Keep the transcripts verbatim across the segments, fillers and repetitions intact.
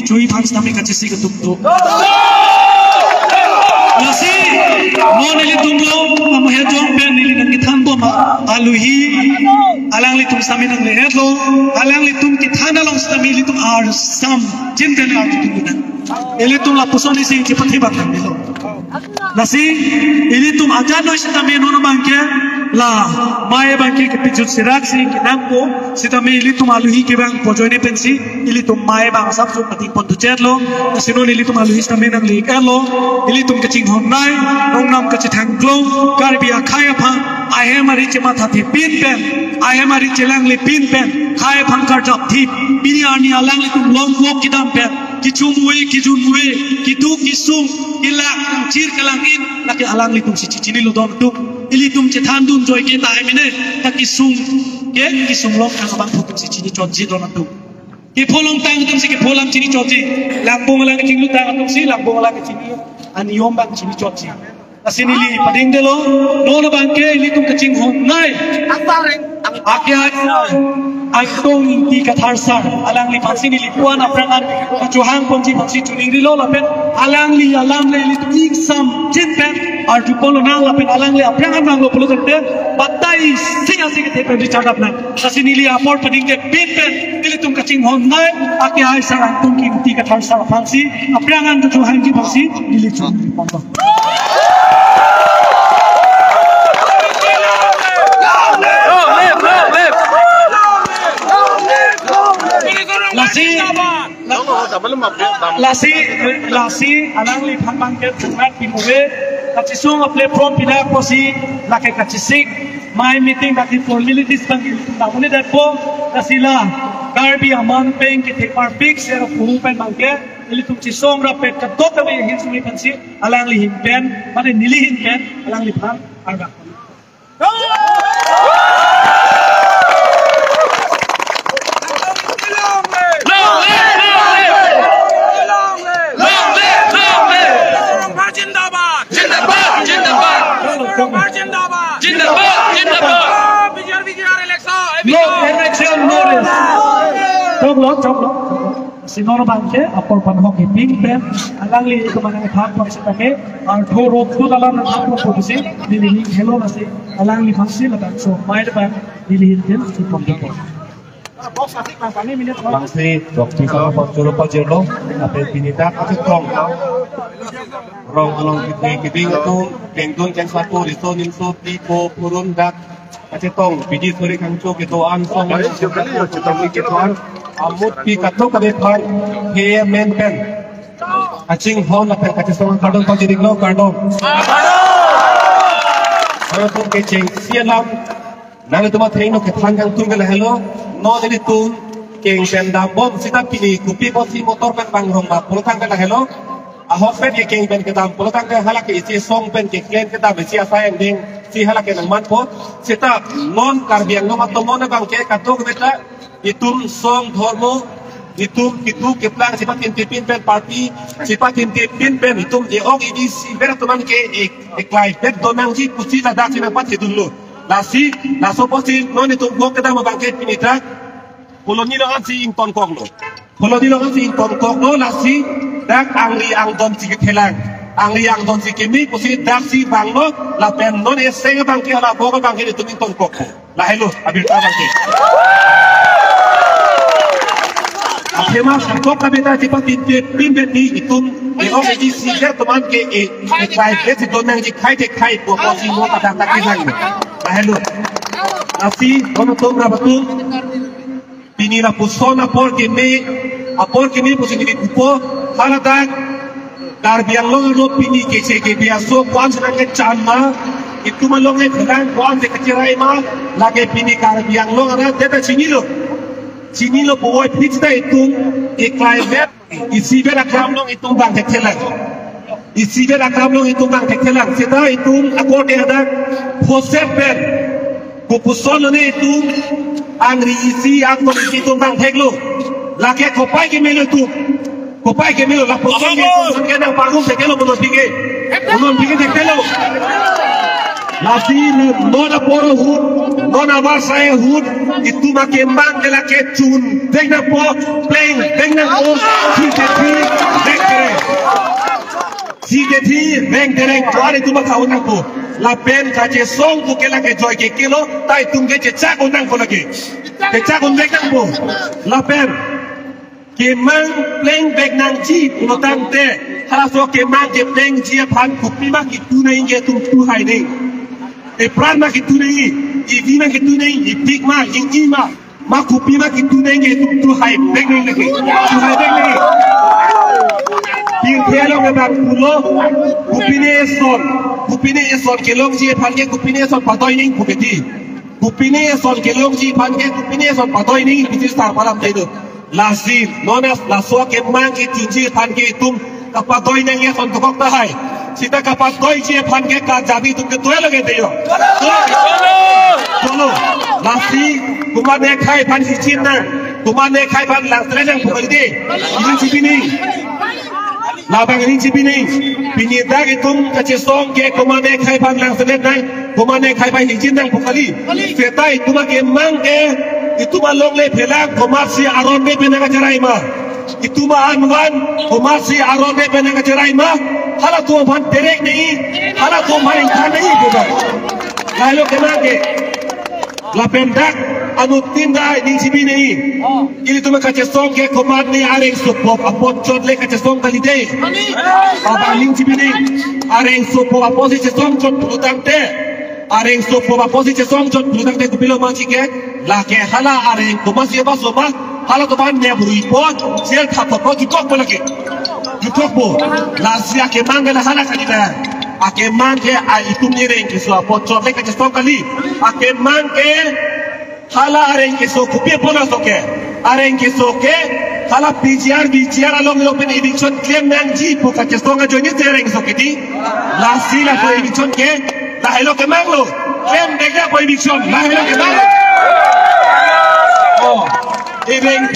Chui aphan sitame kachesik atum do. Lasi, non ilitum lo, mamohe jong pen neli nangkethan bom aluhi, alanglitum sitame nangle-etlo, alanglitum kethan along sitame ilitum arsam, jin pen arju tum na. Ilitum lapuson isi chepathe bang nangnelo. Lasi, ilitum ajan noi sitame non abangke, la, mei abangke kepijut seraksi kenangpo, sitame ilitum aluhi kevang ajoine pensi, ilitum mei abang sapsuk pati pon tuchetlo, lasi non ilitum aluhi sitame nangle-etlo, ilitum kachinghon nei, rongnam kachethang klong, Karbi akhei aphan, ahem ari chemathathepin pen, ahem ari chelanglepin pen, khei aphan karjap thip, pini arni alanglitum long walk kedam pen, kechumvoi, kejunvoi, keduk, kesung, kelak, chir, kelang-in, lake alanglitum si chechinilo don atum. Ilitum chethan dun joi ke tahai mene, ta kesung, ke kesung longtang abang atum si chini chotji don atum. Kepho longtang atum si kepho alam chini chotji. Langbong alang kachinglutang atum si, langbong alang kachinglu aniyom abang chini chotji. Lasi neli padingdelo, non abangke ilitum kachinghon nei. Akhei Angtong Ingti Kathar sir, alangliphansi neli puan aphrang an kachohang ponji aphansi choningrilo lapen alangli alam le ilitum ingsam jin pen arju ponlonang lapen alangli aphrang an nanglo pulo tangte batai sing asing kethe pen richard apnang. Lasi neli apor padingdepin pen ilitum kachinghon nei, akhei sir Angtong Ingti Kathar sir aphansi aphrang an kachohangji aphansi neli choningri ponlo. Lasi, lasi, lasi, alangliphan abangke thangrat pimove, kachesong a-platform pinak apotsi, lake kachesik, mei meeting lake formalities abangke, damone datpo, lasi la, Karbi aman pen kethek parpik, sera puhu pen abangke, ilitum chesong rapet kadokave ahin suri pensi, alangli ahin pen, mane neli ahin pen, alangliphan, arga. Long live, long live! Long live, long live! Long live, long live! Zindabad! Zindabad! Zindabad! Zindabad! Zindabad! Zindabad! B J P, B J P election! No election, no rest. Choklo, choklo, choklo. Si non abangke apor panhok ipin pen alangli kemanang thak pon sitame artho rok tu dalam thak pon pusi neli ning helo nasi alangliphansi ladak so mai depan neli hintin si pon depan. Bangsi, waktu sama pon choro pajero, ape pini dak ati tong. Rong along kiti kiti itu, kengdun keng satu, riso nimso, tipo, purun dak, kachetong, bidi suri kangcho kedoan song, kachetong ni kedoan, amut pi kato kade phan, he men pen. Kachinghon lapen kachesong kardom pajiriklo kardom. Kardom pun kecheng sialam, nanglitum athengno kethan kangtung ke lahelo, non ilitum keng pen dambom sita pini kopi apotsi motor pen bangrong ba pulo tangte lahelo. Ahok pen kekeng pen kedam pulo tangte halake isi song pen keklem kedam isi asai angdeng si halake nangmanpo. Seta non Karbi Anglong atomon abangke kadokave ta itum song dhormo, itum kitu keplang sipathin tipin pen party, sipathin tipin pen itum e-ok edi si ber atum an ke e-, eklai bet donangji pusi ladak si nangpathedunlo. Lasi, laso apotsi non itum bok kedam abangke pini dak Koloni lo ansi ingtonkoklo. Koloni lo ansi ingtonkoklo lasi dak angli angdon si kethelang. Angli angdon si keme pusi dak si banglo lapen non eseng abangke hala bok abangke itum ingtonkok. Lahelo abirta abangke. Athema sangkok kabeta sipathin tipin beti itum e-ok edi si ber atum an ke e, eklai bet si donangji khei te khei po pusi mo pada tak kelang. Lahelo. Lasi kono tum rabatum. Pini lapuson apor keme, apor keme pusi neli pupo, haladak Karbi Anglong arlo pini keche kebi aso ko-an si nangkechan ma, itum along le phelang ko-an si kachirai ma, lake pini Karbi Anglong arat ta chinilo. Chinilo puvoiphit ta itum, eklai bet, isi bet akam along itum bang thethelang. Isi bet akam along itum bang thethelang. Seta itum akor ke hadak, phosep pen. Kopuson lone itum angri isi, angtong isi itum bang theklo. Lake kopai kemelo itum. Kopai kemelo lapuson ke, kopuson ke nangpangrum theklo punon pike. Punon pike theklo. Lasi non apor ahut, non avarsai ahut, Itum akemang ke lake chun vek nangpo, pleng vek nangpo, si kethi vek tereng. Si kethi vek tereng, tuan itum akha-un nangpo. Lapen kachesong pu ke lake joike kelo, ta itum ke chechak-un nangpo lake. Chechak-un vek nangpo. Lapen kemang pleng vek nangji pulotangte, halaso kemang keplengji aphan kopima kitu nangji ke itum tu hai dei. Epran ma kitu nangji, ivi ma kitu nangji, ipik ma, ing-i ma, ma kopima kitu nangji ke itum tu hai vek nangji lake. Tu hai vek nangji. Pirthe along ke bang pulo, kopine eson, kopine eson kelongji aphan ke kopine eson padoi nangji pu kethi. Kopine eson kelongji aphan ke kopine eson padoi nangji pu si sar palam taido. Lasi, non laso kemang kechunji aphan ke itum kapadoi nangji ason dokok tahai. Seta kapadoiji aphan ke kajabi itum ke tuai lage dei yo. Tolo. Lasi, komat nekhai aphan hijin nang, komat nekhai aphan langselet nang pu kali dei. Ining chibi nangji. Labang ining chibi nangji. Pini dak itum kachesong ke komat nekhai aphan langselet nang, komat nekhai aphan hijin nang pu kali. Seta itum akemang ke, itum alongle phelang komatsi aron de pen nangkacherai ma, itum a-an van komatsi aron de pen nangkacherai ma, halatum aphan terek nangji, halatum aphan ingthan nangji pu ba. Lahelo kemang ke. Lapen dak anuttin ta ining chibi nangji. Ilitum kachesong ke komatne areng sopop apot chot le kachesong kali dei. Labang ining chibi nangji. Areng sopop apotsi chesong chot pulotangte, areng sopop apotsi chesong chot pulotangte kopilo ma chike. Lake hala areng komatsi abaso ma, halatum aphan nep rui apot, jail thap apot jutok po lake. Jutokpo. Lasi akemang ke la hala kali na. Akemang ke a itum ireng keso apot chot le kachesong kali. Akemang ke hala areng keso kopi apot laso ke. Areng keso ke hala P G R, V G R along lo pen eviction klem nangji pu kachesong ajoine si areng keso kedi. Lasi laso eviction ke lahelo kemang lo. Klem dekda po eviction, lahelo kemang lo. Oh. Ireng,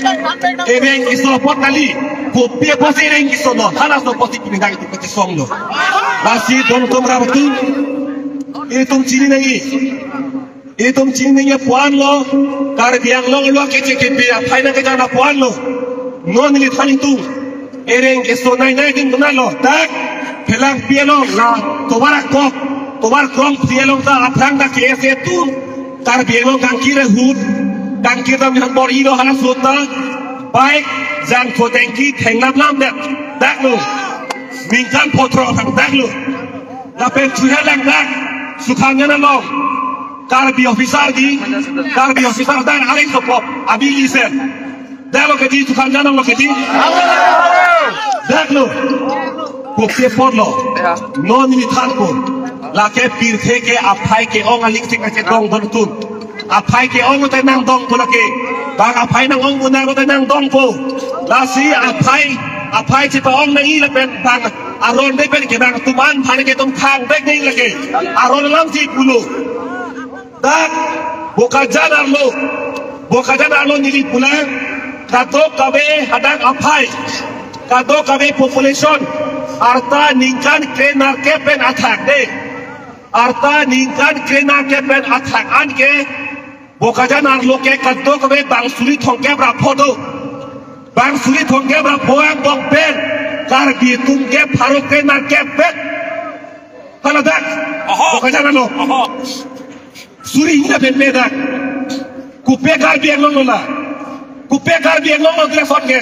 ireng keso apot kali. Kopi apotsi ireng keso lo, halaso apotsi pini dak itum kachesong lo. Lasi don atum rap atum, itum chini nangji. Itum chini nangji pu-an lo. Karbi Anglong lo keche kepi aphai nangkejan pu-an lo. Non neli than itum. Ireng keso nai nai din dona lo. Dak phelang pi along la tovar akok, tovar krong pi along ta aphrang ta K S A atum Karbi Anglong kangkir ahut, kangkir dam han bor-i lo halaso ta. Bike, jangtho tengki thenglam lam dak, dak lo. Ningkan pho throk thang dak lo. Lapen chuhe lang dak, Sukhanjan along. Karbi officer di, Karbi officer dak areng sopop, abi isen. Dak lo kedi, Sukhanjan along lo kedi. Dak lo. Kopi apot lo. Non neli thanpo. Lake pirthe ke aphai ke-ong aling si kachedong don atum. Aphai ke-ong te nangdongpo lake. Bang aphai nang-ong munar te nangdongpo. Lasi aphai, aphai chepa-ong nangji lapen bang aron de pen kevang atum an aphan ke itum khang vek nangji lake. Aron alam si pulo. Dak Bokajan arlo, Bokajan arlo neli pulang, kadokave hadak aphai, kadokave population, arta ningkan krenerkep pen athak dei, arta ningkan krenerkep pen athak an ke, Bokajan arlo ke kadokave bang suri thomkep ra pho do, bang suri thomkep ra pho angbong pen, Karbi atum ke pharo krenerkep pen. Hala dak, oho, Bokajan arlo. Oho. Suri hina pen me dak. Kopi Karbi Anglong lo la. Kopi Karbi Anglong lo glason ke.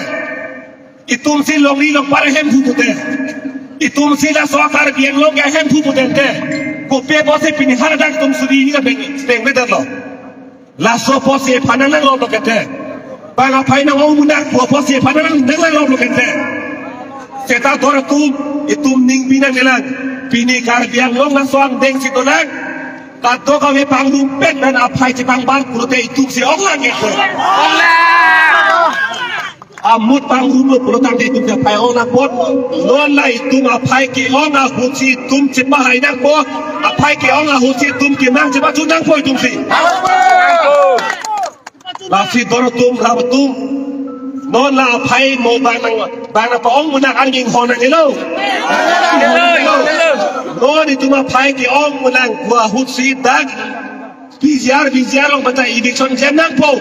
Itum si longri longpar ahemphu pute. Itum si laso Karbi Anglong ke ahemphu pute te. Kopi apotsi pini hadak itum suri hina pen, pen me dak lo. Laso apotsi aphan nang lo lo kete. Bang aphai nang-ong munar pu apotsi aphan nang, nang lo lo kete. Seta don atum, itum ning pinang nelang. Pini Karbi Anglong laso angdeng si dolang. Kadokave pangrumpet pen aphai chepangbar pulote itum si ong lang nge. Amut pangrum lo pulotangte itum si aphai ong nangpo. Non la itum aphai ke-ong ahut si itum chepahai nangpo. Aphai ke-ong ahut si itum kemang chepachun nangpo itum si. Lasi don atum, rap atum. Non la aphai mo bang nang, bang nangpa-ong munar an inghon nangjilo. Non itum aphai ke-ong munar pu ahut si dak P G R, P G R along pata eviction jam nangpo.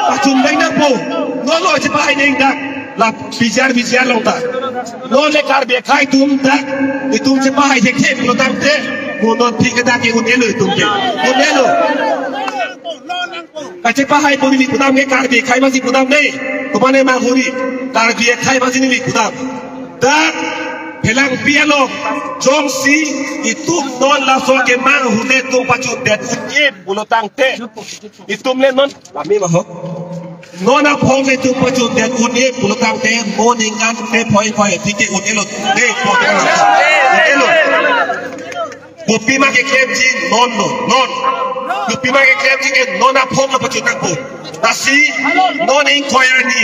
Pachun deng nangpo. Non lo chepahai deng dak. La P G R, P G R along ta. Non le Karbi akhei atum dak. Itum chepahai thekthe pulotangte. Mo non thik dak ke un-elo itum ke. Un-elo. Kachepahai pu neli pudam ke Karbi akhei masi pudam ne. Komane ma huri. Karbi akhei masi neli pudam. Dak phelangpi along jongsi itum non laso akemang ahut le itum pachundet un-e pulotangte. Itum le non lami ma ho. Non aphong le itum pachundet un-e pulotangte mo ningkan ke phoi phoi thik ke un-elo. De po de un-elo. Kopima keklemji non lo, non. Kopima keklemji ke non aphong lo pachun nangpo. Lasi non ingkoi arni,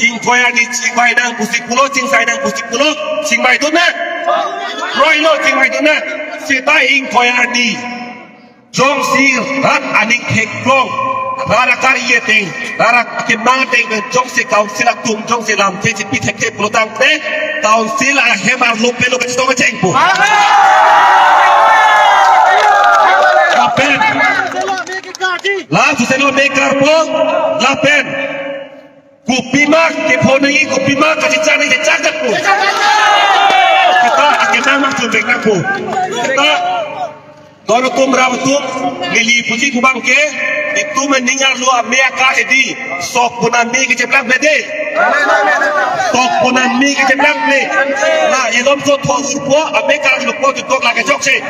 ingkoi arni chingvai nang pusi pulo, chingsai nang pusi pulo, chingvai dun nang. Kroi lo chingvai dun nang. Seta ingkoi arni jongsi rat aning theklong, rat akar-i ateng, rat akemang ateng, jongsi council atum jongsi lamthe chipi thekthe pulotangte, council ahem arlo pelo kachetong kachengpo. Lapen la suselo me karpo, lapen kopima kephonangji, kopima kachechanangji, chechak po. Kita akemang ma chun bek nangpo. Kita don atum ram atum neli puji pu abang ke, itum aning arlo ame akar hedi, sok puna me kecheplang bede. Sok puna me kecheplang bede. Na ilom so tho urpo, ame akar lupo tu tok lake chokche.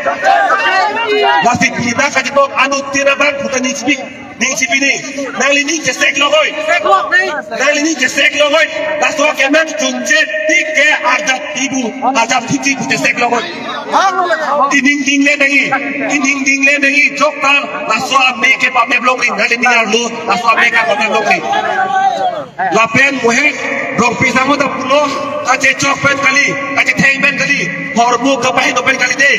Lasi pina kachetok anuttin abang puta ning chipi, ning chipi ni. Nangli ning chesek lokoi. Nangli ning chesek lokoi. Laso akemang chunche tik ke arjap ibu, arjap thiti bu chesek lokoi. Ining ding le nangji, ining ding le nangji, jok ta, laso ame kepamep longri, nangli ning arlo, laso ame kepamep longri. Lapen mohe, rongpi samo ta pulo, kachechok pen kali, kachetheng pen kali, hormu kapaheno pen kali de.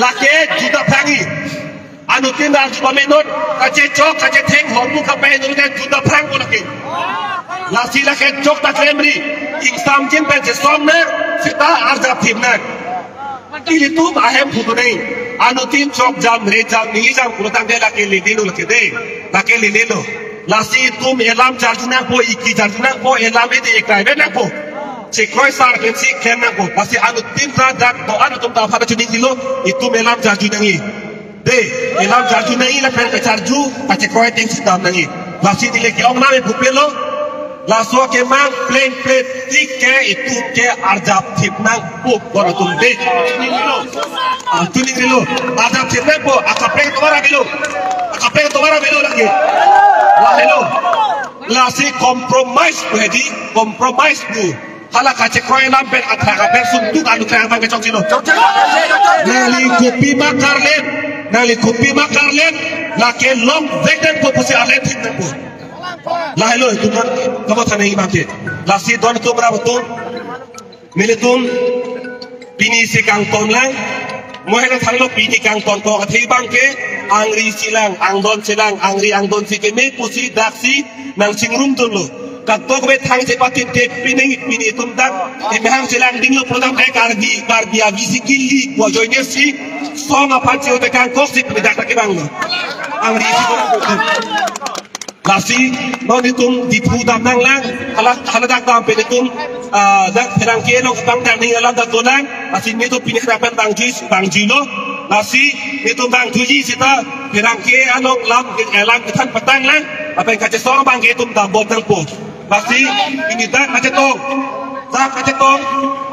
Lake juta aphrangji. Anuttin arju pamenon, kachechok, kachetheng, hormu kapaheno pen juta aphrang ko lake. Lasi lake jok ta klemri, ingsamjin pen chesong nang, seta arjap thip nang. Ilitum ahem phutu nai. Anuttin chok jam, re jam, neli jam pulotangte lake lele lo lake de. Lake lele lo. Lasi itum elam charju nangpo, iki charju nangpo, elam ede ekai vet nangpo. Chekroi sar pensi klem nangpo. Lasi anuttin ta dak do-an atum ta aphan chuning dilo, itum elam charju nangji. De, elam charju nangji lapen kacharju, kachekroi ateng si dam nangji. Lasi neli ke-ong name pupelo. Laso akemang pleng pleng tik ke itum ke arjap thip nangpo, don atum de. Ah, chuning dilo. Arjap thip nangpo, akaprek atum ara bilo. Akaprek atum ara bilo lake. Lahelo. Lasi compromise pu hedi, compromise pu. Hala kachekroi alam pen athak aper sumtuk alu kre abang kechok chilo. Nangli kopima karlem, nangli kopima karlem, lake longvek nangpo pusi arlem thik nangpo. Lahelo itum kamatha nangji abang ke. Lasi don atum ram atum, nelitum pini si kangton lang, mohe nangthanlo pini kangton ko athe abang ke, angri si lang, angdon si lang, angri angdon si keme pusi daksi nangchingrum dunlo. Katok ve thang chepatit ke pini, pini itum dak, imhang si lang dinglo program ke Karbi, Karbi avi si kili, ko ajoine si, song aphan chio te kangkok si pini dak ta kevanglo. Angri si ko. Lasi, non itum Diphu dam nanglang, hala, hala dak dam pen itum, ah, dak pherangke along kapangdang ning alam dak dolang, lasi nelitum pini kena pen bangji, bangji lo, lasi nelitum bangji seta, pherangke along lam, eh, lam kethan patang lang, lapen kachesong abang ke itum dambom nangpo. Lasi, pini dak kachetong, dak kachetong,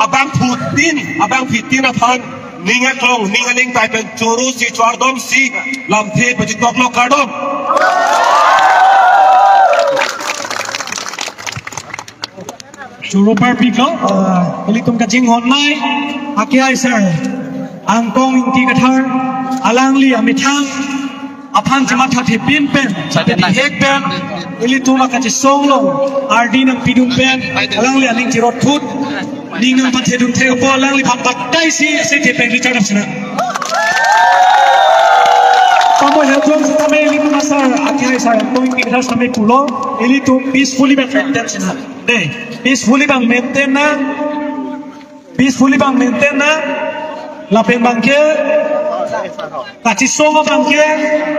abangphutin, abangphutin aphan, ning aklong, ning aning tai pen choro si chwardom si lamthe pachitoklo, kardom. Choro parpiklo, ah, ilitum kachinghon nai, akehai sir, Angtong Ingti Kathar, alangli amethang aphan chematha thepin pen, chepahek pen, ilitum akachesong along ardi nangpidun pen, alangli aning chirot thut, ning nangpathedun thek apot alangliphan batai si ase thepeng Richard Apsina. Tamo hajong sitame ilitum asar, akehai sar, Angtong Ingti Kathar sitame pulo, ilitum peacefully bang maintain sina. De, peacefully bang maintain nang, peacefully bang maintain nang, lapen abang ke, Kachiso abang ke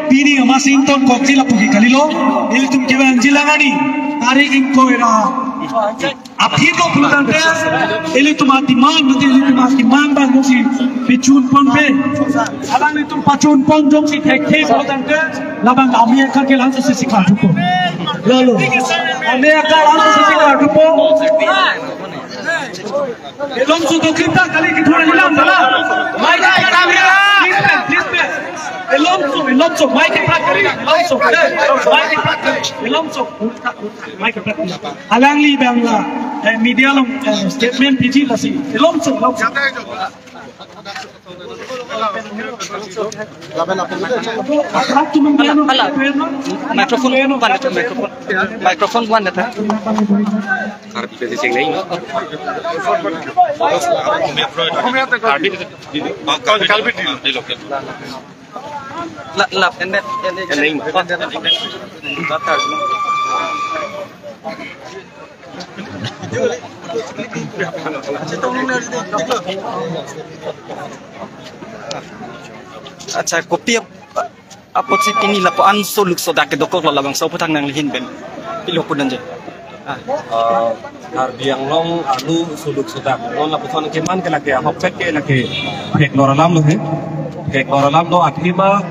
pini amat si ingtonkokji lapu ke kalilo. Ilitum kevangji lang ani. Tarik ingkoi ra aphi do pulotangte, ilitum ademand, nanti ilitum ademand abang jongsi pachunponpe. Alanglitum pachunpon jongsi thekthe pulotangte, labang amei akar ke langso si sikar thupo. Lalo. Amei akar langso si sikar thupo. Elomso do kita kali kithura hilang sala. Mai ke prak kali. Please, please, please. Elomso, elomso, mai ke prak kali. Elomso, eh, mai ke prak kali. Elomso, mai ke prak kali. Alangli abang la, eh, media along, eh, statement piji lasi. Elomso, elomso. Hala, hala. Microphone one, microphone. Microphone one, Karbi pesi sing nai. Karbi, Karbi dilo. La, la, ende, ende. Ende. Accha, kopi ap-, apotsi pini lapu-an soluk sodak kedokok lo, labangso aphuthak nangli ahin pen pilo pudunji. Ah. Ah, Karbi Anglong arlo soluk sodak. Non lapuson keman ke lake, ahokpet ke lake theklor alam lo he. Theklor alam lo, athema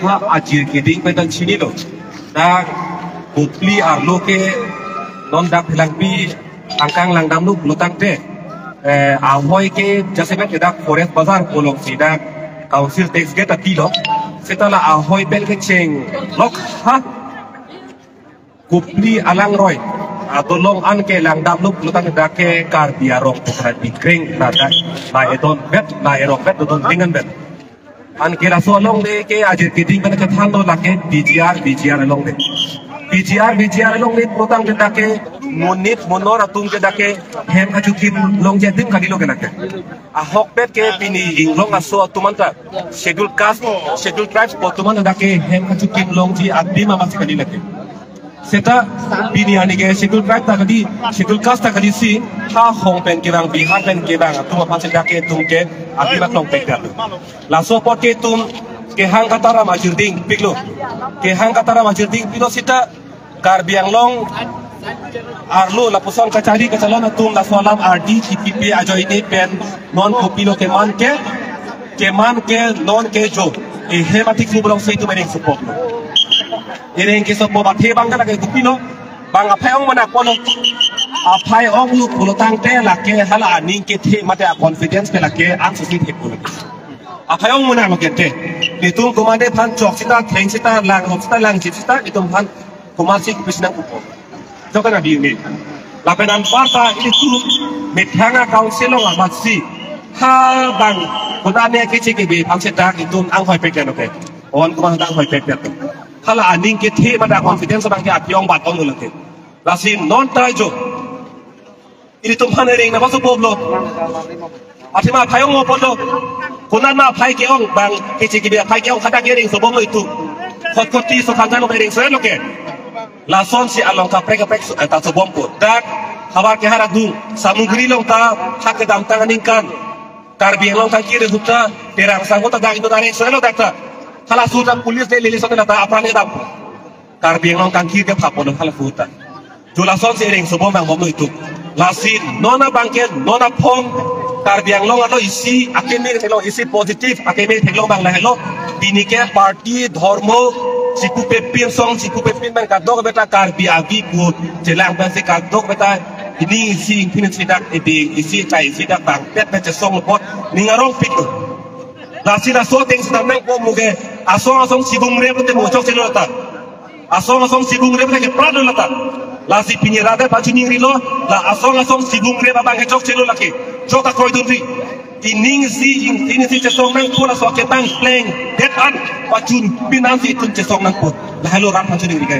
ha ajir keding pen ta chinilo. Dak Kopili arlo ke non dak Phelangpi angkang langdamlo pulotangte, eh, ahoi ke jasemet ke dak Forest Bazar pu alongsi dak council tax gate apilo. Seta la ahoi pen kecheng lok ha Kopili alangroi adolong an ke langdamlo pulotangte dak ke Karbi arong pukra dikreng, la dak la edon vet, la erong vet, dodon dengan vet. Anke laso alongle ke ajir keding pen kethan do lake P G R, P G R alongle. P G R, P G R alongle pulotangte dak ke monit monor atum ke dak ke hem kachokim longji adim kalilo ke dak ke. Ahokpet ke pini inglong aso atum anta, Schedule Caste, Schedule Tribes pu atum anta dak ke hem kachokim longji adim amatsi kali lake. Seta pini arni ke Schedule Tribe ta kali, Schedule Caste ta kali si, ha hong pen kevang, Bihar pen kevang atum aphan si dak ke itum ke adim aklong pekdak. Laso apot ke itum kehang kataram ajir dingpiklo. Kehang kataram ajir dingpiklo seta Karbi Anglong arlo lapuson kachari kachalon atum laso alam ardi kipipi ajoine pen non kopilo keman ke, keman ke non ke jo. Ehem athik su belong si itum ereng sopok lo. Ereng kesopok athe abang ke lake kopilo. Bang aphai ong mana kono. Aphai onglo pulotangte lake hala aning kethe mate a-confidence ke lake angsisi thek pulo. Aphai ong mana lo kete. Itum komatne aphan chok seta, theng seta, lang hop seta, lang jip seta, itum aphan komatsi kepi sinang upo. Jokan abi ini. Lapen anparta ilitum methang a-council along amatsi. Ha bang, komatne keche kebe aphan seta itum anghoi pek dan oke. On komat anghoi pek dan. Hala aning kethe mate confidence abang ke api ong bat ong lo ke. Lasi non ta jo. Ilitum aphan ereng nangpasobomlo. Athema aphai ong-opon lo. Konat ma aphai ke-ong bang keche kebe aphai ke-ong hadak ereng sobomlo itum. Khot khot ti so khanjan lo ereng so lo ke. Lasonsi along kaprek kaprek so, eh, ta sobompo. Dak havar kehar adung Samugri along ta ha kedamtang aningkan Karbi Anglong tangki rehuta terang sangkot ta dak itum ereng so lo dak ta. Hala suta police le lele so ta apran kedam. Karbi Anglong tangki ke phapo lo hala suta. Jo lasonsi ereng sobom bang bomlo itum. Lasi non abang ke non aphong Karbi Anglong arlo isi akeme theklong isi positive akeme theklong bang lahelo. Pini ke party, dhormo, chipu pepin song, chipu pepin bang kadokave ta Karbi avi pu chelang bang si kadokave ta ining isi ingthin isi dak ede isi chai isi dak bang pet pet chesong apot ning arongpik lo. Lasi laso ateng si damnang po muge asong asong chibung rep te mo chokchelo ta. Asong asong chibung rep lake pran lo lata. Lasi pini rat aphan chiningrilo, la asong asong chibung rep abang ke chokchelo lake. Chok akroidunri. Ining isi, ining isi chesong nangpo laso akebang plengdet an pachunpin ansi itum chesong nangpo. Lahelo rat aphan chiningri ke.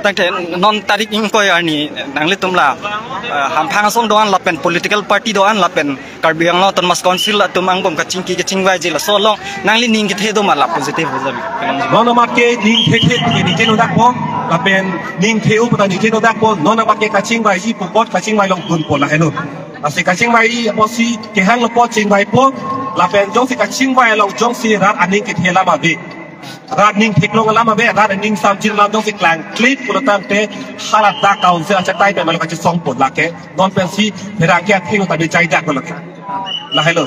Tangte non tarik ingkoi arni nanglitum la, eh, hamphang asong do-an lapen political party do-an lapen Karbi Anglong Autonomous Council atum angbong kachingki kachingvaiji laso along nangli ning kethe do ma la positive result? Non amat ke ning kethe ke ning keno dakpo, lapen ning the-o puta ning keno dakpo, non amat ke kachingvaiji pu apot kachingvai longdunpo lahelo. Lasi kachingvai apotsi kehanglo apot chingvaipo, Lapen jongsi kachingvai along jongsi rat aning kethe alam ave, rat ning theklong alam ave, rat aning samjir alam jongsi klangklit pulotangte haladak council achatai pen malo kachesongpo lake. Non pensi herang ke atheng ta bejai dak lo lake. Lahelo.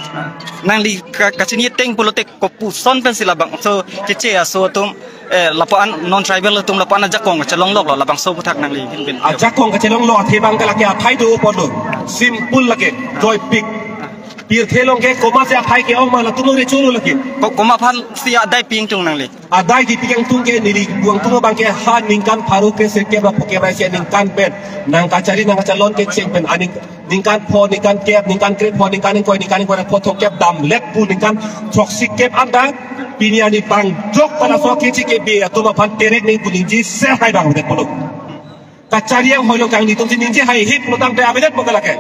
Nangli ka-, kachini teng pulote kopuson pensi labangso Keche aso atum, eh, lapuan non tribal atum lapuan ajakong kachelonglok lo, labangso aputhak nangli hinpin. Ajakong kachelonglo athe abang ke lake aphai do podo. Simple lake. Joypik. Pirthe along ke komatsi aphai ke-ong ma latum along recho lo lake. Ko-, komat aphansi adai pi ingtung nangli? Adai kipi ingtung ke neli pu ingtung abang ke ha ningkan pharo kresirkep ra phongokep ra isi aningkan pen nangkachari nangkachalon kecheng pen aning ningkan pho, ningkan kep, ningkan krepho, ningkan ingkoi, ningkan ingkoi ra pho thomkep damlet pu ningkan throksikep anta pini arni pangjok pen laso Keche Kebe atum aphan terek ning pu ningje ser hai abang avedet pulo. Kachari anghoi along kangni atumsi ningje hai hip pulotangte avedet puke lake.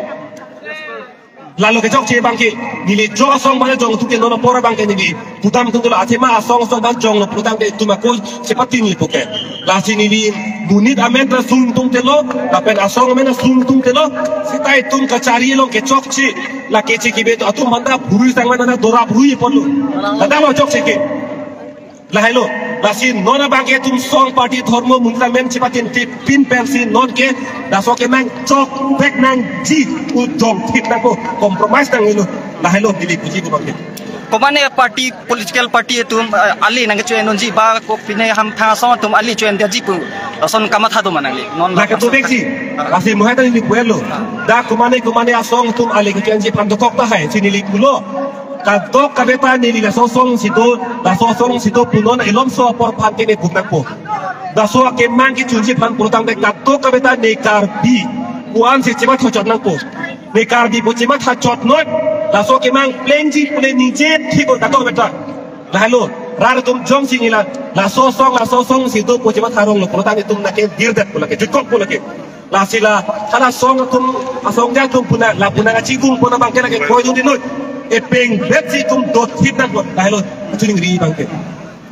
Lalo kechokche abang ke neli jok asong abang jong atum ke non apor abang ke neli pudam tungtelo, athema asong asong abang jonglo pulotangte itum ako chepatini puke. Lasi neli monit amen ta sung tungtelo, lapen asong amen ta sung tungtelo. Seta itum kachari along kechokche, la Keche Kebe atum aphan ta bhurui sang mana dora bhurui ponlo. Tata lo chokche ke. Lahelo, lasi non abang ke itum song party dhormo monit amen chepatintipin pensi non ke laso ke nangchok vek nangji, ujong thip nangpo, compromise nangjilo. Lahelo neli puji ko abang ke. Komane party, political party atum, eh, ali nangkecho-en unji ba ko pine hamphang asong atum ali cho-en detji pu lason kamatha do ma nangli? Non la lake to vekji. Lasi mohai ta neli pulo. Dak komane komane asong atum ali kecho-enji aphan dokok tahai si neli pulo. Kadokave ta neli laso asong si do, laso asong si do pu non elomso apor aphan ke ne pu nangpo. Laso akemang kechunji aphan pulotangte kadokave ta ne Karbi pu-an si chematha chot nangpo. Ne Karbi pu chematha chot noi, laso akemang plengji pule ningje thik kadokave ta. Lahelo, rat atum jongsi nila, laso asong, laso asong si do pu chematha ronglo pulotangte itum nangkevir det pu lake, jutkok pu lake. Lasi la, hala asong atum, asong ja atum puna, la puna kachikung puna abang ke lake koi jong di noi. Epeng bet si itum dot hit nangpo. Lahelo, kachuningri abang ke.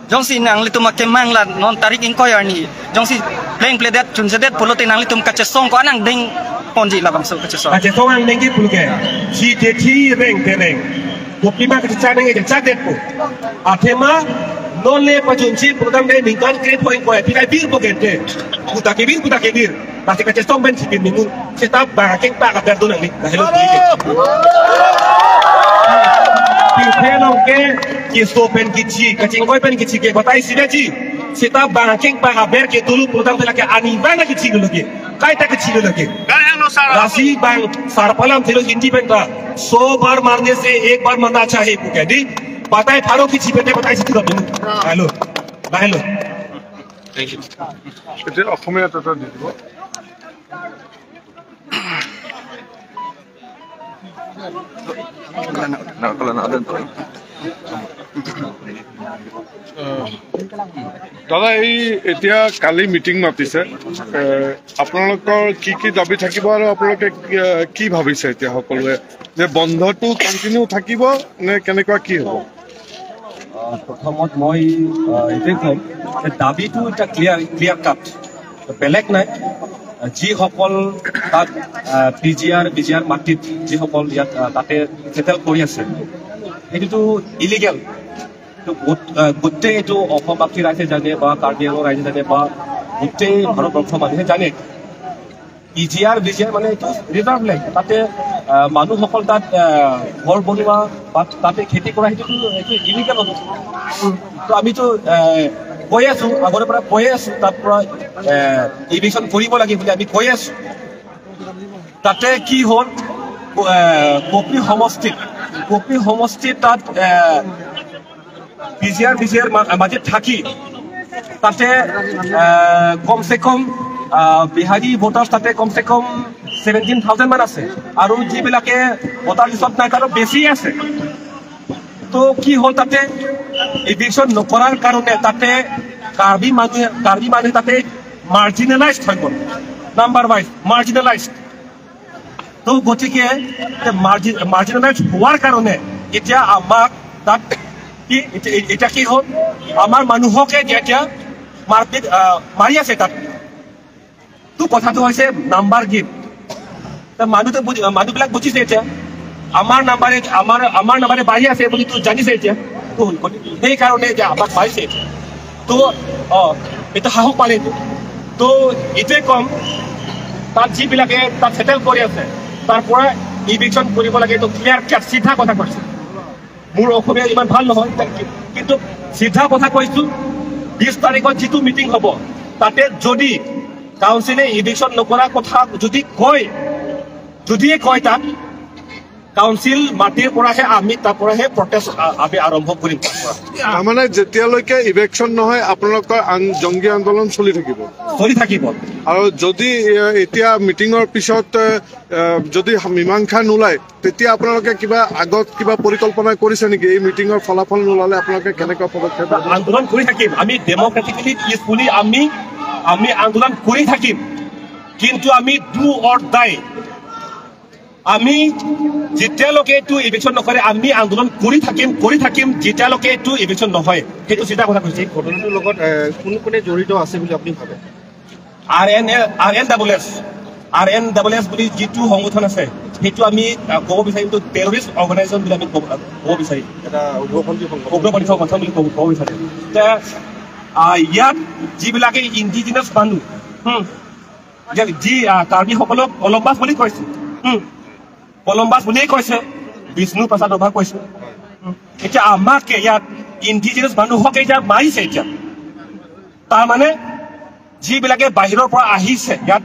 Jongsi nanglitum akemang la non tarik ingkoi arni jongsi pleng pledet chunsedet pulote nanglitum kachesong ko-an angdeng ponji labangso kachesong? Kachesong angdeng ke pulo ke. Si tethi reng tereng. Kopi ma kachechak nangji chak detpo. Athema non le pachunji pulotangte ningkan krepho ingkoi pi kaibir po gente. Pu ta kebir, pu ta kebir. Lasi kachesong pen sipin nimun. Seta bang akeng pak aber do nangli. Lahelo pu ke. Pirthe along ke keso pen kechi, kachingkoi pen kechi ke batai sida ji. Seta bang akeng pak aber ke tulu pulotangte lake ani bang kechi lo lake. Kaita kechi lo lake. Lasi bang sarpo alam thelo Hindi pen ta, "सौ बार मारने से एक बार मरना अच्छा है" pu ke di. Batai pharo kechi pen te batai si tu. Lahelo. Lahelo. Thank you. এতিয়া অসমীয়াত এটা দি দিব। দাদা, দাদা, এই এতিয়া কালি মিটিং মাতিছে, এ, আপোনালোকৰ কি কি দাবী থাকিব আৰু আপোনালোকে, এ, কি ভাবিছে এতিয়া সকলোৱে যে বন্ধটো কণ্টিনিউ থাকিব নে কেনেকুৱা কি হ'ব? আহ, প্ৰথমত মই, আহ, এইটোৱে ক'ম যে দাবীটো এতিয়া ক্লিয়াৰ, ক্লিয়াৰ কাট, বেলেগ নাই। আহ, যিসকল তাত, আহ, পি জি আৰ, বি জি আৰ মাটিত যিসকল ইয়াত, আহ, তাতে ছেটেল কৰি আছে, সেইটোতো ইলিগেল। তো গোট-, আহ, গোটেই এইটো অসম বাসী ৰাইজে জানে বা কাৰ্বি আংলং ৰাইজে জানে বা গোটেই ভাৰতবৰ্ষৰ মানুহে জানে। পি জি আৰ, বি জি আৰ মানে এইটো ৰিজাৰ্ভ লেণ্ড। তাতে, আহ, মানুহসকল তাত, আহ, ঘৰ বনোৱা বা তাতে খেতি কৰা, সেইটোতো এইটো ইলিগেল হ'ব। তো আমিতো, আহ, কৈ আছো, আগৰে পৰা কৈ আছো, তাৰ পৰা, আহ, ইভিকশ্যন কৰিব লাগে বুলি আমি কৈ আছো। তাতে কি হ'ল, আহ, কপি সমষ্টিত, কপি সমষ্টিত তাত, আহ, পি জি আৰ, বি জি আৰ মা-, মাজত থাকি তাতে, আহ, কমচে কম, আহ, বিহাৰী ভোটাৰ তাতে কমচে কম ছেভেণ্টিন থাউজেণ্ড মান আছে আৰু যিবিলাকে ভোটাৰ লিষ্টত নাই তাৰো বেছি আছে। তো কি হ'ল, তাতে ইভিকশ্যন নকৰাৰ কাৰণে তাতে কাৰ্বি মানুহে, কাৰ্বি মানুহে তাতে মাৰ্জিনেলাইজ হৈ গ'ল, নাম্বাৰ ৱাইজ মাৰ্জিনেলাইজ। তো গতিকে মাৰ্জিন, মাৰ্জিনেলাইজ হোৱাৰ কাৰণে এতিয়া আমাক তাত কি, এতিয়া, এতিয়া কি হ'ল, আমাৰ মানুহকে এতিয়া, এতিয়া মাৰপিট, আহ, মাৰি আছে তাত। তো কথাটো হৈছে নাম্বাৰ গেম। তে মানুহটো বুজি-, মানুহবিলাক বুজিছে এতিয়া। আমাৰ নাম্বাৰে, আমাৰ, আমাৰ নাম্বাৰে বাঢ়ি আছে বুলিতো জানিছে এতিয়া। তো সেইকাৰণে যে আমাক মাৰিছে। তো, অ, এইটো সাহস পালে এইটো। তো এইটোৱে কম, তাত যিবিলাকে তাত ছেটেল কৰি আছে, তাৰ পৰা ইভিকশ্যন কৰিব লাগে, এইটো ক্লিয়াৰ কাট চিধা কথা কৈছে। মোৰ অসমীয়া ইমান ভাল নহয়, কিন্তু চিধা কথা কৈছো, বিশ তাৰিখত যিটো মিটিং হ'ব, তাতে যদি কাউন্সিলে ইভিকশ্যন নকৰা কথা যদি কয়, যদিয়ে কয় তাত, কাউন্সিল মাটিৰ পৰাহে আমি, তাৰ পৰাহে প্ৰটেষ্ট, আ, আমি আৰম্ভ কৰিম তাৰ পৰা। তাৰমানে যেতিয়ালৈকে ইভিকশ্যন নহয়, আপোনালোকৰ আন-, জংগী আন্দোলন চলি থাকিব? চলি থাকিব। আৰু যদি, এ, এতিয়া মিটিঙৰ পিছত, এ, এ, যদি মীমাংসা নোলায়, তেতিয়া আপোনালোকে কিবা আগত কিবা পৰিকল্পনা কৰিছে নেকি? এই মিটিঙৰ ফলাফল নোলালে আপোনালোকে কেনেকুৱা পদক্ষেপ ল'ব? আন্দোলন কৰি থাকিম আমি, ডেমক্ৰেটিকেলি, পিচফুলি আমি, আমি আন্দোলন কৰি থাকিম, কিন্তু আমি ডু অৰ ডাই। আমি যেতিয়ালৈকে এইটো ইভিকশ্যন নকৰে, আমি আন্দোলন কৰি থাকিম, কৰি থাকিম, যেতিয়ালৈকে এইটো ইভিকশ্যন নহয়। সেইটো চিধা কথা কৈছো। এই ঘটনাটোৰ লগত, এ, কোন কোনে জড়িত আছে বুলি আপুনি ভাবে? R N A, R N double S, R N double S বুলি যিটো সংগঠন আছে, সেইটো আমি, আহ, ক'ব বিচাৰিম, এইটো টেৰৰিষ্ট অৰ্গেনাইজেশ্যন বুলি আমি ক'ব, ক'ব বিচাৰিম। এটা উগ্ৰপন্থী সংগঠন। উগ্ৰপন্থী সংগঠন বুলি ক'ব, ক'ব বিচাৰিম। এতিয়া, আহ, ইয়াত যিবিলাকে ইণ্ডিজিনাছ মানুহ, হুম, যে যি, আহ, কাৰ্বিসকলক কলম্বাছ বুলি কৈছে, হুম, কলম্বাছ বুলিয়ে কৈছে, বিষ্ণু প্ৰসাদ ৰাভা কৈছে। হুম, এতিয়া আমাকে ইয়াত ইণ্ডিজিনাছ মানুহকে এতিয়া মাৰিছে এতিয়া। তাৰমানে যিবিলাকে বাহিৰৰ পৰা আহিছে ইয়াত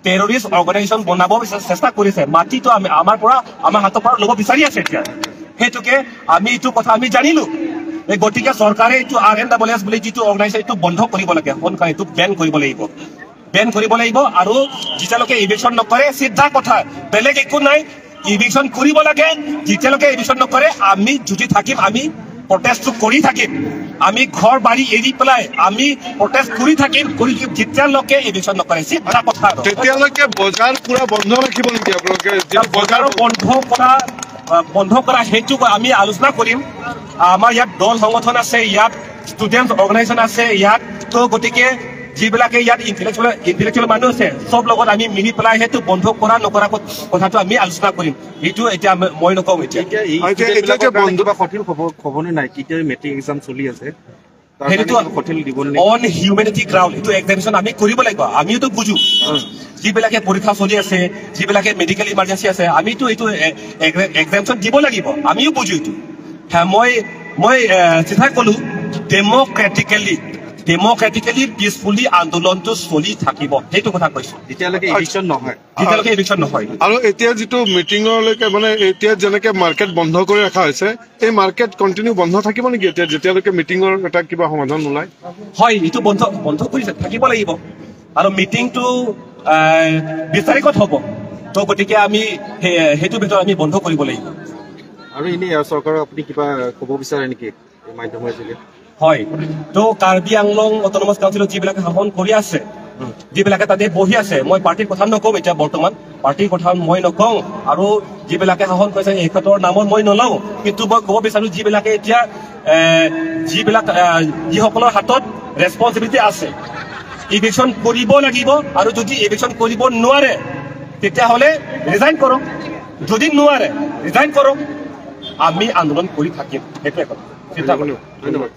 টেৰৰিষ্ট অৰ্গেনাইজেশ্যন বনাব বিচা-, চেষ্টা কৰিছে, মাটিটো আমি, আমাৰ পৰা, আমাৰ হাতৰ পৰা ল'ব বিচাৰি আছে এতিয়া। সেইটোকে আমি এইটো কথা আমি জানিলো। এই গতিকে চৰকাৰে এইটো আৰ এন ডাবল এছ বুলি যিটো অৰ্গেনাইজেশ্যন, এইটো বন্ধ কৰিব লাগে, সোনকালে এইটো বেন কৰিব লাগিব, বেন কৰিব লাগিব। আৰু যেতিয়ালৈকে ইভিকশ্যন নকৰে, চিধা কথা, বেলেগ একো নাই, ইভিকশ্যন কৰিব লাগে। যেতিয়ালৈকে ইভিকশ্যন নকৰে, আমি যুঁজি থাকিম, আমি প্ৰটেষ্টটো কৰি থাকিম। আমি ঘৰ বাৰী এৰি পেলাই আমি প্ৰটেষ্ট কৰি থাকিম, কৰি থাকিম, যেতিয়ালৈকে ইভিকশ্যন নকৰে। চিধা কথা আৰু। তেতিয়ালৈকে বজাৰ পুৰা বন্ধ ৰাখিব নেকি আপোনালোকে? যিটো বজাৰ বজাৰ বন্ধ কৰা, আহ, বন্ধ কৰা সেইটো আমি আলোচনা কৰিম। আমাৰ ইয়াত দল সংগঠন আছে, ইয়াত ষ্টুডেণ্টছ অৰ্গেনাইজেশ্যন আছে ইয়াত। তো গতিকে যিবিলাকে ইয়াত ইণ্টেলেকচুৱেল, ইণ্টেলেকচুৱেল মানুহ আছে, চব লগত আমি মিলি পেলাই সেইটো বন্ধ কৰা নকৰা ক-, কথাটো আমি আলোচনা কৰিম। এইটো এতিয়া আমি, মই নকওঁ এতিয়া। এতিয়া এই হয়, এতিয়া, এতিয়া যে ষ্টুডেণ্টবিলাকৰ কাৰণে বন্ধ কিবা সঠিক খবৰ, খবৰ নে নাই? কেতিয়া মেট্ৰিক এক্সাম চলি আছে, তাৰ কাৰণে সেইটোতো কিবা সঠিক দিব নে? অন হিউমেনিটি গ্ৰাউণ্ড, এইটো এক্সামিনেশ্যন আমি কৰিব লাগিব, আমিওতো বুজো। যিবিলাকে পৰীক্ষা চলি আছে, যিবিলাকে মেডিকেল ইমাৰ্জেঞ্চি আছে, আমিতো এইটো এ-, এ-, এক্সামিনেশ্যন দিব লাগিব, আমিও বুজো এইটো। হা, মই, মই, এ, চিধাই ক'লো, ডেমক্ৰেটিকেলি, ডেমক্ৰেটিকেলি পিচফুলি আন্দোলনটো চলি থাকিব, সেইটো কথা কৈছো। যেতিয়ালৈকে ইভিকশ্যন নহয়। যেতিয়ালৈকে ইভিকশ্যন নহয়। আৰু এতিয়া যিটো মিটিঙলৈকে, মানে, এতিয়া যেনেকে মাৰ্কেট বন্ধ কৰি ৰখা হৈছে, এই মাৰ্কেট কণ্টিনিউ বন্ধ থাকিব নেকি এতিয়া, যেতিয়ালৈকে মিটিঙৰ এটা কিবা সমাধান নোলায়? হয়, এইটো বন্ধ, বন্ধ কৰি থাকিব লাগিব। আৰু মিটিংটো, আহ, বিশ তাৰিখত হ'ব। তো গতিকে আমি সেই, সেইটো ভিতৰত আমি বন্ধ কৰিব লাগিব। আৰু এনেই, আহ, চৰকাৰক আপুনি কিবা ক'ব বিচাৰে নেকি এই মাধ্যমৰ যোগে? হয়, তো কাৰ্বি আংলং অট'নমাছ কাউন্সিলত যিবিলাকে শাসন কৰি আছে, যিবিলাকে তাতে বহি আছে, মই পাৰ্টিৰ কথা নকওঁ এতিয়া বৰ্তমান, পাৰ্টিৰ কথা মই নকওঁ। আৰু যিবিলাকে শাসন কৰিছে, সিহঁতৰ নামত মই নলওঁ, কিন্তু মই ক'ব বিচাৰো, যিবিলাকে এতিয়া, এ, যিবিলাক, এ, যিসকলৰ হাতত ৰেছপনচিবিলিটি আছে, ইভিকশ্যন কৰিব লাগিব। আৰু যদি ইভিকশ্যন কৰিব নোৱাৰে, তেতিয়াহ'লে ৰিজাইন কৰক। যদি নোৱাৰে, ৰিজাইন কৰক। আমি আন্দোলন কৰি থাকিম, সেইটোৱে কথা। চিন্তা কৰক। ধন্যবাদ।